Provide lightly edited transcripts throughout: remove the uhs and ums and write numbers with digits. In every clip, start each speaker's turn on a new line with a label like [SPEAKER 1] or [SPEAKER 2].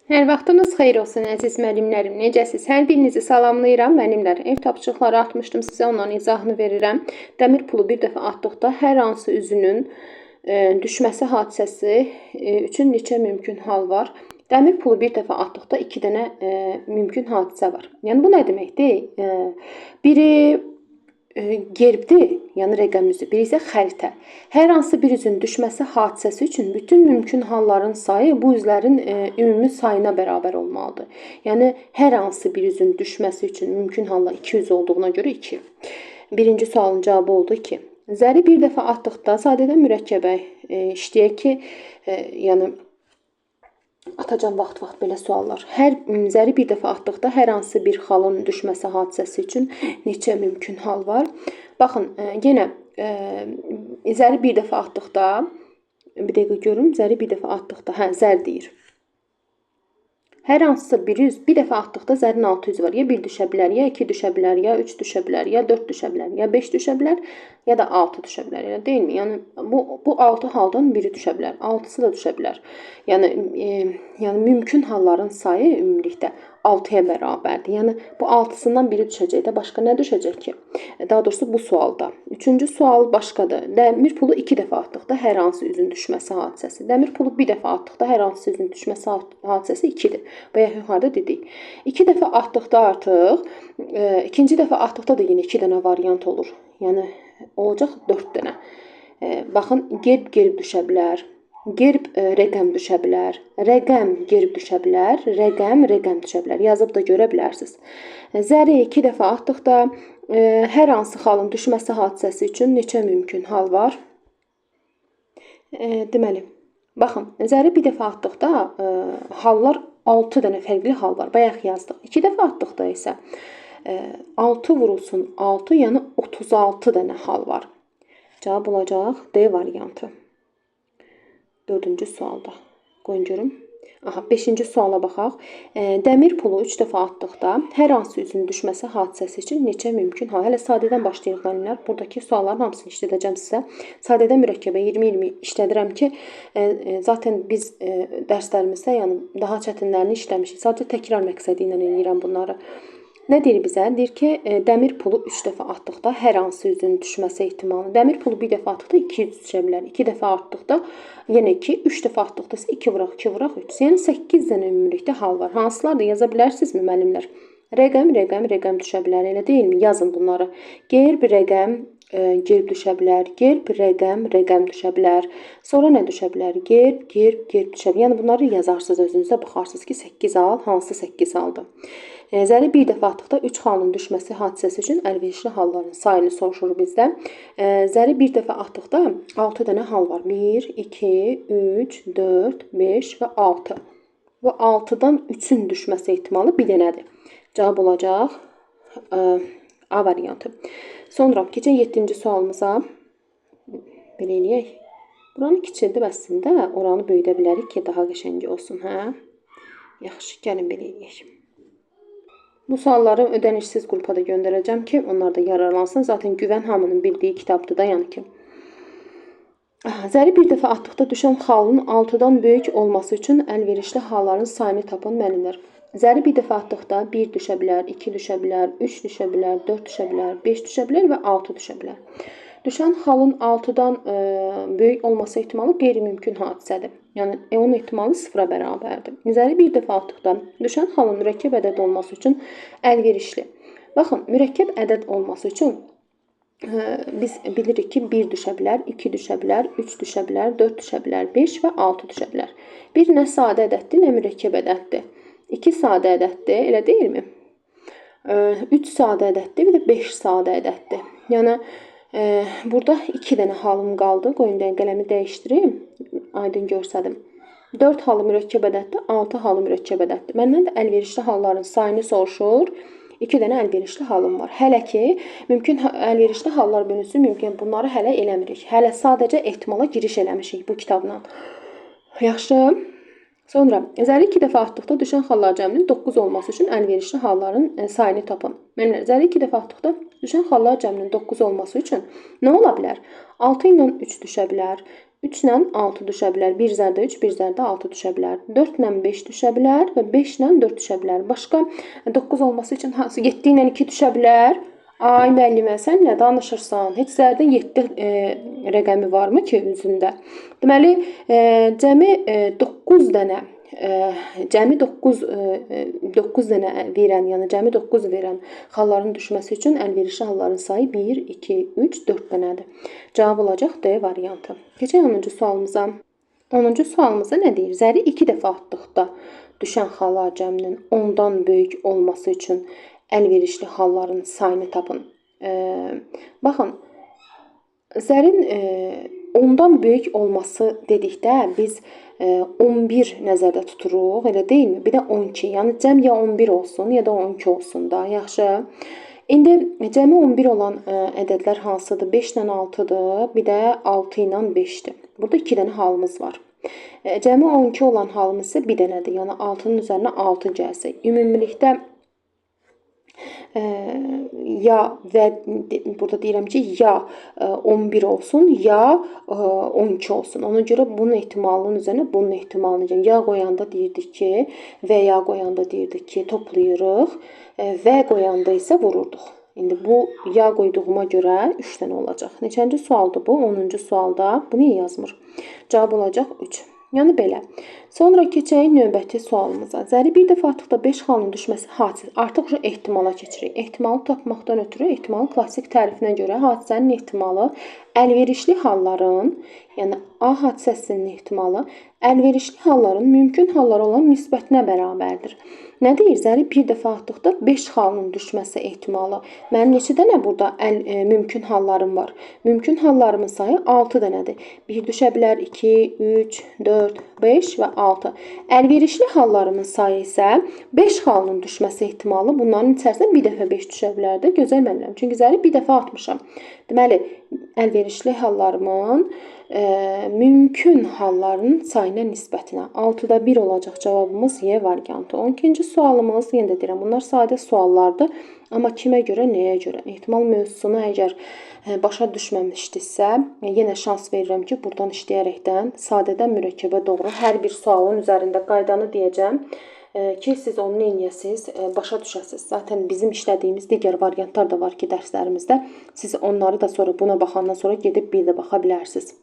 [SPEAKER 1] Hər vaxtınız xeyir olsun əziz müəllimlərim. Necəsiz? Hər birinizi salamlayıram müəllimlər. Ev tapşırıqları atmışdım sizə, onların izahını verirəm. Dəmir pulu bir dəfə atdıqda hər hansı üzünün düşməsi hadisəsi üçün neçə mümkün hal var? Dəmir pulu bir dəfə atdıqda 2 dənə mümkün hadisə var. Yəni bu nə deməkdir? Biri gerbdir, yəni rəqəm üzü, biri isə xəritə. Hər hansı bir üzün düşməsi hadisəsi üçün bütün mümkün halların sayı bu üzlərin ümumi sayına bərabər olmalıdır. Yəni hər hansı bir üzün düşməsi üçün mümkün hallar 2 üz olduğuna görə 2. Birinci sualın cavabı oldu 2. Zəri bir dəfə atdıqda sadədən mürəkkəbə işləyək ki, yəni atacağım vaxt-vaxt belə suallar. Hər zəri bir dəfə atdıqda hər hansı bir xalın düşməsi hadisəsi üçün neçə mümkün hal var? Baxın, yenə zəri bir dəfə atdıqda, bir dəqiqə görüm, zəri bir dəfə atdıqda, hə, zər deyir. Hər hansısa bir üz bir dəfə atdıqda zərin 6 üzü var. Ya 1 düşə bilər, ya 2 düşə bilər, ya 3 düşə bilər, ya 4 düşə bilər, ya 5 düşə bilər, ya da 6 düşə bilər. Elə deyilmi? Yəni bu 6 haldan biri düşə bilər. 6-sı da düşə bilər. Yəni yəni mümkün halların sayı ümumilikdə 6-ya bərabərdir. Yəni bu 6-sından biri düşəcək də, başqa nə düşəcək ki? Daha doğrusu bu sualda. Üçüncü sual başqadır. Dəmir pulu 2 dəfə atdıqda hər hansı üzün düşməsi hadisəsi. Dəmir pulu bir dəfə atdıqda hər hansı üzün düşməsi hadisəsi 2-dir. Bayaq yuxarıda dedik. 2 dəfə atdıqda artıq, ikinci dəfə atdıqda da yenə 2 dənə variant olur. Yəni olacaq 4 dənə. Baxın, gerb gerb düşə bilər. Gerb rəqəm düşə bilər, rəqəm gerb düşə bilər, rəqəm rəqəm düşə bilər. Yazıb da görə bilərsiniz. Zəri 2 dəfə atdıqda hər hansı xalın düşməsi hadisəsi üçün neçə mümkün hal var? Deməli, baxın, zəri bir dəfə atdıqda hallar 6 dənə fərqli hal var. Bayaq yazdıq. 2 dəfə atdıqda isə 6 vurulsun 6, yəni 36 dənə hal var. Cavab olacaq D variantı. Dördüncü sualda. Qoyun görüm. Aha, beşinci suala baxaq. Dəmir pulu 3 dəfə atdıqda hər hansı üzün düşməsi hadisəsi üçün neçə mümkün hal? Hələ sadədən başlayırıq müəllimlər. Buradakı sualların hamısını işlədəcəm sizə. Sadədən mürəkkəbə 20-20 işlədirəm ki, zaten biz dərslərimizdə yəni daha çətinlərini işləmişik. Sadəcə təkrar məqsədi ilə eləyirəm bunları. Nə deyir bizə? Deyir ki, dəmir pulu 3 dəfə atdıqda hər hansı üzün düşməsi ehtimalı. Dəmir pulu bir dəfə atdıqda 2 üz düşə bilər. 2 dəfə atdıqda yenə 2, 3 dəfə atdıqda isə 2 vuraq, 2 vuraq 3. Yəni 8 dənə ümumilikdə hal var. Hansılardır? Yaza bilərsinizmi müəllimlər? Rəqəm, rəqəm, rəqəm düşə bilər. Elə deyilmi? Yazın bunları. Gerb, rəqəm, gerb düşə bilər. Gerb, rəqəm, rəqəm düşə bilər. Sonra nə düşə bilər? Gerb, gerb, gerb düşə bilər. Yəni bunları yazarsınız özünüzə, baxarsınız ki, 8 hal, hansı 8 haldır? Zəri bir dəfə atdıqda 3 xalın düşməsi hadisəsi üçün əlverişli halların sayını soruşur bizdən. Zəri bir dəfə atdıqda 6 dənə hal var. 1, 2, 3, 4, 5 və 6. Bu 6-dan 3-ün düşməsi ehtimalı bir dənədir. Cavab olacaq A variantı. Sonra keçək 7-ci sualımıza. Belə eləyək. Buranı kiçildib əslində, oranı böyüdə bilərik ki, daha qəşəng olsun, hə? Yaxşı, gəlin belə eləyək. Bu sualları ödənişsiz qrupa da göndərəcəm ki, onlar da yararlansın. Zaten Güvən hamının bildiyi kitabdır da, yəni ki. Zəri bir dəfə atdıqda düşən xalın 6-dan böyük olması üçün əlverişli halların sayını tapın müəllimlər. Zəri bir dəfə atdıqda 1 düşə bilər, 2 düşə bilər, 3 düşə bilər, 4 düşə bilər, 5 düşə bilər və 6 düşə bilər. Düşən xalın 6-dan böyük olması ehtimalı qeyri-mümkün hadisədir. Yəni onun ehtimalı 0-a bərabərdir. Zəri bir dəfə atdıqda düşən xalın mürəkkəb ədəd olması üçün əlverişli. Baxın, mürəkkəb ədəd olması üçün biz bilirik ki, 1 düşə bilər, 2 düşə bilər, 3 düşə bilər, 4 düşə bilər, 5 və 6 düşə bilər. 1 nə sadə ədəddir, nə mürəkkəb ədəddir. 2 sadə ədəddir, elə deyilmi? 3 sadə ədəddir, bir də 5 sadə ədəddir. Yəni burada 2 dənə halım qaldı. Qoyun qələmi dəyişdirim, aydın görsədim. 4 halı mürəkkəb ədəddir, 6 halı mürəkkəb ədəddir. Məndən də əlverişli halların sayını soruşur. 2 dənə əlverişli halım var. Hələ ki, mümkün əlverişli hallar bölünsün, mümkün bunları hələ eləmirik. Hələ sadəcə ehtimala giriş eləmişik bu kitabla. Yaxşı. Sonra zəri 2 dəfə atdıqda düşən xallar cəminin 9 olması üçün əlverişli halların sayını tapın. Müəllimlər, zəri 2 dəfə atdıqda düşən xallar cəminin 9 olması üçün nə ola bilər? 6 ilə 3 düşə bilər, 3 ilə 6 düşə bilər. 1 zərdə 3, 1 zərdə 6 düşə bilər. 4 ilə 5 düşə bilər və 5 ilə 4 düşə bilər. Başqa 9 olması üçün hansı 7 ilə 2 düşə bilər? Ay müəllimə, sən nə danışırsan? Heç zərdə 7 rəqəmi varmı ki üzündə? Deməli, cəmi 9 dənə cəmi 9 dənə verən, yəni cəmi 9 verən xalların düşməsi üçün əlverişli halların sayı 1, 2, 3, 4 dənədir. Cavab olacaq D variantı. Keçək 10-cu sualımıza. 10-cu sualımızda nə deyir? Zəri 2 dəfə atdıqda düşən xallar cəminin 10-dan böyük olması üçün əlverişli halların sayını tapın. Baxın, zərin 10-dan böyük olması dedikdə biz 11 nəzərdə tuturuq, elə deyilmi? Bir də 12, yəni cəm ya 11 olsun, ya da 12 olsun da. Yaxşı. İndi cəmi 11 olan ədədlər hansıdır? 5 ilə 6-dır, bir də 6 ilə 5-dir. Burada 2 dənə halımız var. Cəmi 12 olan halımız isə bir dənədir. Yəni 6-nın üzərinə 6 gəlsə. Ümumilikdə ya və burada deyirəm ki, ya 11 olsun, ya 12 olsun. Ona görə bunun ehtimalının üzərinə bunun ehtimalını, yəni ya qoyanda deyirdik ki, və ya qoyanda deyirdik ki, toplayırıq, və qoyanda isə vururduq. İndi bu ya qoyduğuma görə 3 dənə olacaq. Neçənci sualdır bu? 10-cu sualda. Bu niyə yazmır? Cavab olacaq 3. Yəni belə. Sonra keçək növbəti sualımıza. Zəri bir dəfə atdıqda 5 xalının düşməsi hadisəsi. Artıq ehtimala keçirik. Ehtimalı tapmaqdan ötürü ehtimalın klassik tərifinə görə hadisənin ehtimalı əlverişli halların, yəni A hadisəsinin ehtimalı əlverişli halların mümkün hallara olan nisbətinə bərabərdir. Nə deyir? Zəri bir dəfə atdıqda 5 xalının düşməsi ehtimalı. Mənim neçə dənə burada mümkün hallarım var? Mümkün hallarımın sayı 6 dənədir. 1 düşə bilər, 2, 3, 4, 5 və 6. Əlverişli hallarımın sayı isə 5 xalının düşməsi ehtimalı. Bunların içərisində bir dəfə 5 düşə bilərdi. Gözəl müəlliməm. Çünki zəri bir dəfə atmışam. Deməli, əlverişli hallarımın mümkün halların sayına nisbətinə 6-da 1 olacaq cavabımız Y variantı. 12-ci sualımız, yenə də deyirəm, bunlar sadə suallardır. Amma kimə görə, nəyə görə? Ehtimal mövzusunu əgər başa düşməmişdinizsə, yenə şans verirəm ki, buradan işləyərəkdən sadədən mürəkkəbə doğru hər bir sualın üzərində qaydanı deyəcəm ki, siz onu nə eləyəsiniz, başa düşəsiniz. Zaten bizim işlədiyimiz digər variantlar da var ki, dərslərimizdə. Siz onları da sonra buna baxandan sonra gedib bir də baxa bilərsiniz.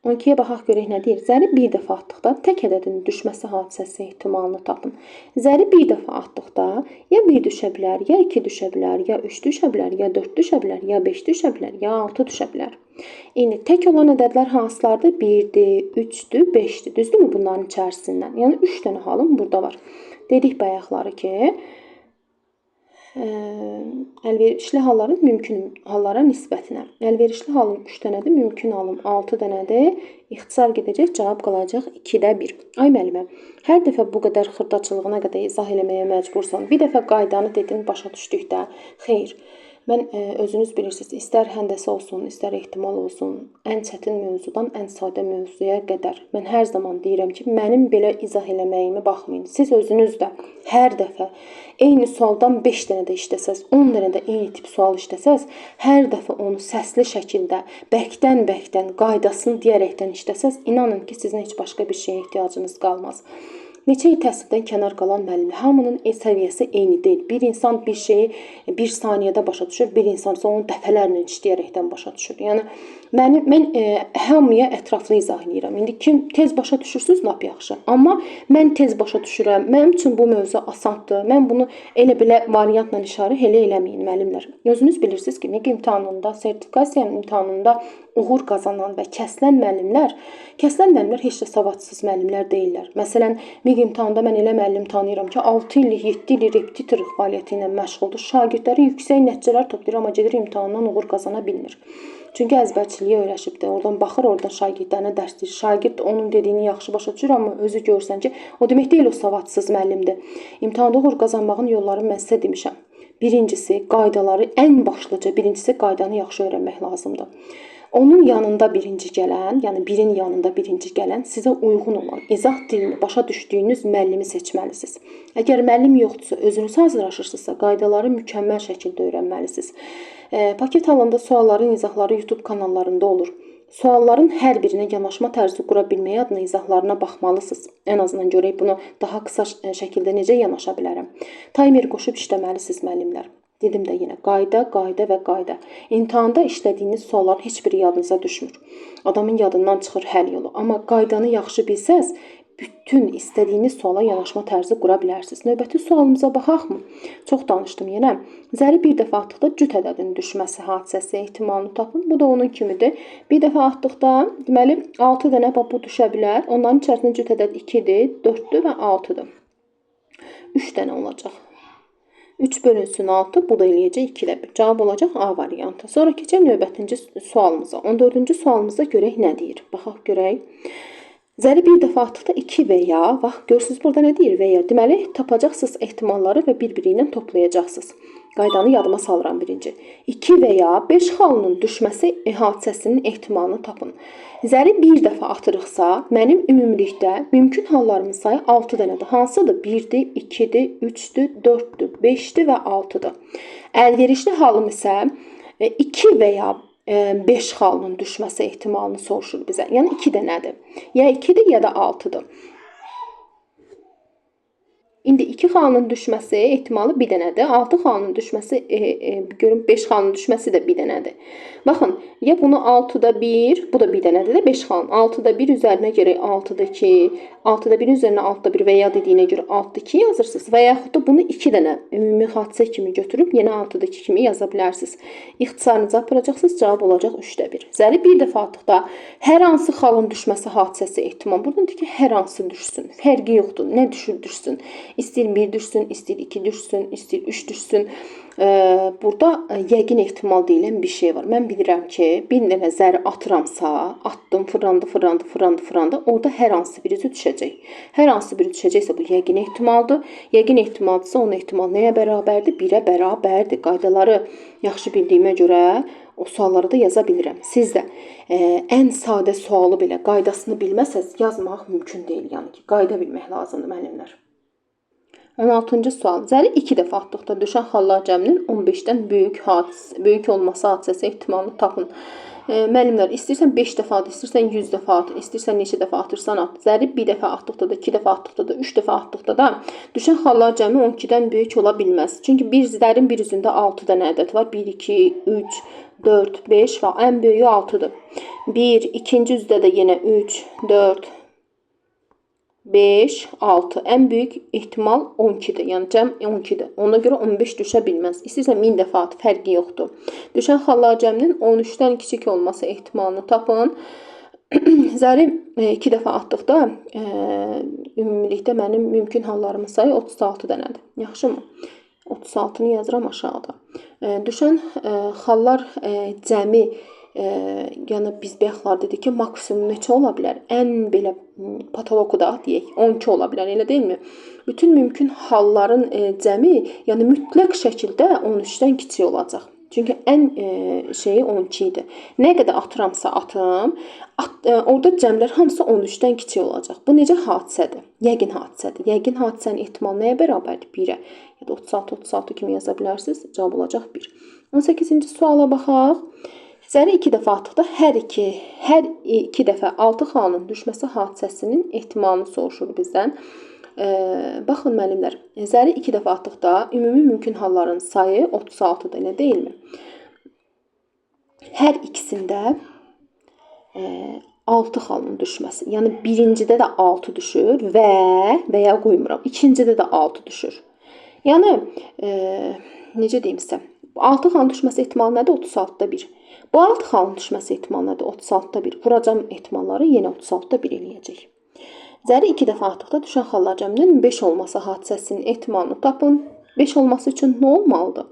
[SPEAKER 1] 12-yə baxaq görək nə deyir. Zəri bir dəfə atdıqda tək ədədin düşməsi hadisəsi ehtimalını tapın. Zəri bir dəfə atdıqda ya 1 düşə bilər, ya 2 düşə bilər, ya 3 düşə bilər, ya 4 düşə bilər, ya 5 düşə bilər, ya 6 düşə bilər. İndi tək olan ədədlər hansılardır? 1-dir, 3-dür, 5-dir. Düzdürmü bunların içərisindən? Yəni 3 dənə halım burada var. Dedik bayaqları ki, əlverişli halların mümkün hallara nisbətinə. Əlverişli halım 3 dənədir, mümkün halım 6 dənədir. İxtisar gedəcək, cavab qalacaq 2-də 1. Ay müəllimə, hər dəfə bu qədər xırdaçılığına qədər izah eləməyə məcbursan. Bir dəfə qaydanı dedin, başa düşdükdə. Xeyr. Mən özünüz bilirsiniz, istər həndəsə olsun, istər ehtimal olsun, ən çətin mövzudan ən sadə mövzuya qədər. Mən hər zaman deyirəm ki, mənim belə izah eləməyimə baxmayın. Siz özünüz də hər dəfə eyni sualdan 5 dənə də işləsəz, 10 dənə də eyni tip sual işləsəz, hər dəfə onu səsli şəkildə, bərkdən-bərkdən, qaydasını deyərəkdən işləsəz, inanın ki, sizin heç başqa bir şeyə ehtiyacınız qalmaz. Neçə il təhsildən kənar qalan müəllim, hamının səviyyəsi eyni deyil. Bir insan bir şeyi bir saniyədə başa düşür, bir insan isə onu dəfələrlə işləyərəkdən başa düşür. Yəni mən hamıya ətraflı izah eləyirəm. İndi kim tez başa düşürsüz, lap yaxşı. Amma mən tez başa düşürəm. Mənim üçün bu mövzu asandır. Mən bunu elə belə variantla işarə elə eləməyin müəllimlər. Özünüz bilirsiniz ki, MİQ imtahanında, sertifikasiya imtahanında uğur qazanan və kəsilən müəllimlər heç də savadsız müəllimlər deyillər. Məsələn, MİQ imtahanında mən elə müəllim tanıyıram ki, 6 illik, 7 illik repetitorluq fəaliyyəti ilə məşğuldur. Şagirdləri yüksək nəticələr toplayır, amma gedir imtahandan uğur qazana bilmir. Çünki əzbərçiliyə öyrəşibdir. Oradan baxır, oradan şagirdlərinə dərs deyir. Şagird onun dediyini yaxşı başa düşür, amma özü görsən ki, o demək deyil o savadsız müəllimdir. İmtahanda uğur qazanmağın yollarını mən sizə demişəm. Birincisi, qaydaları, ən başlıca birincisi qaydanı yaxşı öyrənmək lazımdır. Onun yanında birinci gələn, yəni birin yanında birinci gələn sizə uyğun olan izah dilini başa düşdüyünüz müəllimi seçməlisiniz. Əgər müəllim yoxdursa, özünüz hazırlaşırsınızsa, qaydaları mükəmməl şəkildə öyrənməlisiniz. Paket halında sualların izahları YouTube kanallarında olur. Sualların hər birinə yanaşma tərzi qura bilməyə adına izahlarına baxmalısınız. Ən azından görək bunu daha qısa şəkildə necə yanaşa bilərəm. Timer qoşub işləməlisiniz müəllimlər. Dedim də yenə qayda, qayda və qayda. İmtahanda işlədiyiniz sualların heç biri yadınıza düşmür. Adamın yadından çıxır həll yolu. Amma qaydanı yaxşı bilsəz, bütün istədiyiniz suala yanaşma tərzi qura bilərsiniz. Növbəti sualımıza baxaqmı? Çox danışdım yenə. Zəri bir dəfə atdıqda cüt ədədin düşməsi hadisəsi ehtimalını tapın. Bu da onun kimidir. Bir dəfə atdıqda, deməli 6 dənə bax bu düşə bilər. Onların içərisində cüt ədəd 2-dir, 4-dür və 6-dır. 3 dənə olacaq. 3 bölünsün 6, bu da eləyəcək 2 də 1. Cavab olacaq A variantı. Sonra keçək növbətinci sualımıza. 14-cü sualımızda görək nə deyir. Baxaq görək. Zəri bir dəfə atdıqda 2 və ya, bax görürsünüz burada nə deyir və ya. Deməli tapacaqsınız ehtimalları və bir-biri ilə toplayacaqsınız. Qaydanı yadıma salıram birinci. 2 və ya 5 xalının düşməsi hadisəsinin ehtimalını tapın. Zəri bir dəfə atırıqsa, mənim ümumilikdə mümkün hallarımın sayı 6 dənədir. Hansıdır? 1-dir, 2-dir, 3-dür, 4-dür, 5-dir və 6-dır. Əlverişli halım isə 2 və ya 5 xalının düşməsi ehtimalını soruşur bizə. Yəni 2 dənədir. Ya 2-dir, ya da 6-dır. İndi 2 xalının düşməsi ehtimalı bir dənədir. 6 xalının düşməsi, görün 5 xalının düşməsi də bir dənədir. Baxın, ya bunu 6-da 1, bu da bir dənədir də 5 xalının. 6-da 1 üzərinə görə 6-da 2, 6-da 1 üzərinə 6-da 1 və ya dediyinə görə 6-da 2 yazırsınız. Və yaxud da bunu 2 dənə ümumi hadisə kimi götürüb yenə 6-da 2 kimi yaza bilərsiniz. İxtisarınızı aparacaqsınız, cavab olacaq 3-də 1. Zəri bir dəfə atdıqda hər hansı xalın düşməsi hadisəsi ehtimal. Buradan deyir ki, hər hansı düşsün. Fərqi yoxdur. Nə düşür düşsün. İstəyir 1 düşsün, istəyir 2 düşsün, istəyir 3 düşsün. Burada yəqin ehtimal deyilən bir şey var. Mən bilirəm ki, bir dənə zəri atıramsa, atdım, fırlandı, fırlandı, fırlandı, fırlandı. Orada hər hansı birisi düşəcək. Hər hansı biri düşəcəksə bu yəqin ehtimaldır. Yəqin ehtimaldırsa onun ehtimal nəyə bərabərdir? 1-ə bərabərdir. Qaydaları yaxşı bildiyimə görə o sualları da yaza bilirəm. Siz də ən sadə sualı belə qaydasını bilməsəz yazmaq mümkün deyil. Yəni ki, qayda bilmək lazımdır müəllimlər. 16-cı sual. Zəri 2 dəfə atdıqda düşən xallar cəminin 15-dən böyük olması hadisəsi ehtimalını tapın. Müəllimlər, istəyirsən 5 dəfə at, istəyirsən 100 dəfə at, istəyirsən neçə dəfə atırsan at. Zəri 1 dəfə atdıqda da, 2 dəfə atdıqda da, 3 dəfə atdıqda da düşən xallar cəmi 12-dən böyük ola bilməz. Çünki bir zərin bir üzündə 6 dənə ədəd var. 1, 2, 3, 4, 5 və ən böyüyü 6-dır. 1, ikinci üzdə də yenə 3, 4, 5, 6. Ən böyük ehtimal 12-dir. Yəni cəm 12-dir. Ona görə 15 düşə bilməz. İstəyirsən 1000 dəfə at, fərqi yoxdur. Düşən xallar cəminin 13-dən kiçik olması ehtimalını tapın. Zəri 2 dəfə atdıqda ümumilikdə mənim mümkün hallarımın sayı 36 dənədir. Yaxşımı? 36-nı yazıram aşağıda. Düşən xallar cəmi, yəni biz bayaqlar dedik ki, maksimum neçə ola bilər? Ən belə patoloku da deyək, 12 ola bilər, elə deyilmi? Bütün mümkün halların cəmi, yəni mütləq şəkildə 13-dən kiçik olacaq. Çünki ən şeyi 12 idi. Nə qədər atıramsa atım, orada cəmlər hamısı 13-dən kiçik olacaq. Bu necə hadisədir? Yəqin hadisədir. Yəqin hadisənin ehtimalı nəyə bərabərdir? 1-ə. Ya da 36, 36 kimi yaza bilərsiniz. Cavab olacaq 1. 18-ci suala baxaq. Zəri 2 dəfə atdıqda hər iki dəfə 6 xalının düşməsi hadisəsinin ehtimalını soruşur bizdən. Baxın müəllimlər, zəri 2 dəfə atdıqda ümumi mümkün halların sayı 36-dır, elə deyilmi? Hər ikisində 6 xalının düşməsi. Yəni birincidə də 6 düşür və ya qoymuram. İkincidə də 6 düşür. Yəni necə deyim sizə? 6 xalının düşməsi ehtimalı nədir? 36-da 1. Bu 6 xalının düşməsi ehtimalı nədir? 36-da 1. Vuracam ehtimalları yenə 36-da 1 eləyəcək. Zəri 2 dəfə atdıqda düşən xallar cəminin 5 olması hadisəsinin ehtimalını tapın. 5 olması üçün nə olmalıdır?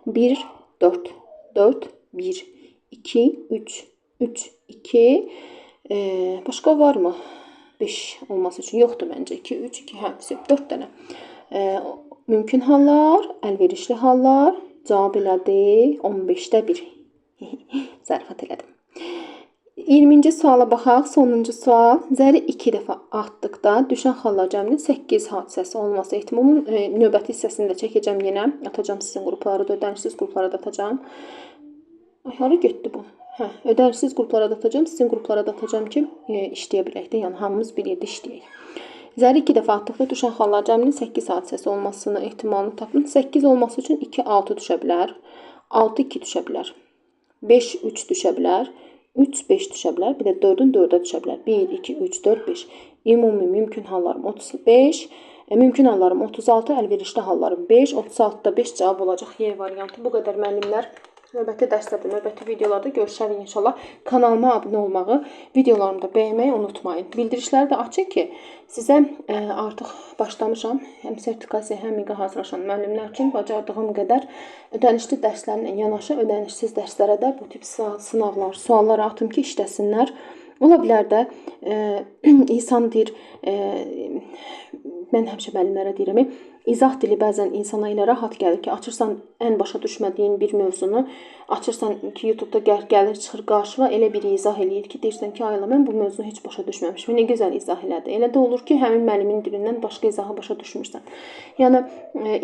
[SPEAKER 1] 1, 4, 4, 1, 2, 3, 3, 2. Başqa var mı? 5 olması üçün yoxdur məncə. 2, 3, 2, hə, 4 dənə. Mümkün hallar, əlverişli hallar. Cavab elədi 15-də 1. Zərafət elədim. 20-ci suala baxaq. Sonuncu sual. Zəri 2 dəfə atdıqda düşən xallar cəminin 8 hadisəsi olması ehtimalının növbəti hissəsini də çəkəcəm yenə. Atacağım sizin qruplara da, ödənişsiz qruplara da atacağım. Ay, hara getdi bu? Hə, ödənişsiz qruplara da atacağam, sizin qruplara da atacağam ki, işləyə bilək də, yəni hamımız bir yerdə işləyək. Zəri 2 dəfə atdıqda düşən xallar cəminin 8 hadisəsi olmasını ehtimalını tapın. 8 olması üçün 2, 6 düşə bilər. 6, 2 düşə bilər. 5, 3 düşə bilər. 3, 5 düşə bilər. Bir də 4-ün 4-ə düşə bilər. 1, 2, 3, 4, 5. Ümumi mümkün hallarım 35. Mümkün hallarım 36, əlverişli hallarım 5. 36-da 5 cavab olacaq. Y variantı. Bu qədər müəllimlər. Növbəti dərslərdə, növbəti videolarda görüşərik inşallah. Kanalıma abunə olmağı, videolarımı da bəyənməyi unutmayın. Bildirişləri də açın ki, sizə artıq başlamışam. Həm sertifikasiya, həm İİQ hazırlaşan müəllimlər üçün bacardığım qədər ödənişli dərslərlə yanaşı ödənişsiz dərslərə də bu tip sınavlar, suallar atım ki, işləsinlər. Ola bilər də insan deyir, mən həmişə müəllimlərə deyirəm, izah dili bəzən insana elə rahat gəlir ki, açırsan ən başa düşmədiyin bir mövzunu, açırsan ki, YouTube-da gəlir, çıxır qarşına, elə bir izah eləyir ki, deyirsən ki, ay Allah, mən bu mövzunu heç başa düşməmişim. Nə gözəl izah elədi. Elə də olur ki, həmin müəllimin dilindən başqa izahı başa düşmürsən. Yəni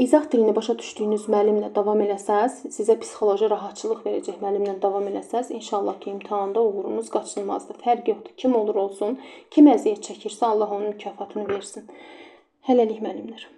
[SPEAKER 1] izah dilini başa düşdüyünüz müəllimlə davam eləsəz, sizə psixoloji rahatçılıq verəcək müəllimlə davam eləsəz, inşallah ki, imtahanda uğurunuz qaçınılmazdır. Fərq yoxdur. Kim olur olsun, kim əziyyət çəkirsə, Allah onun mükafatını versin. Hələlik müəllimlər.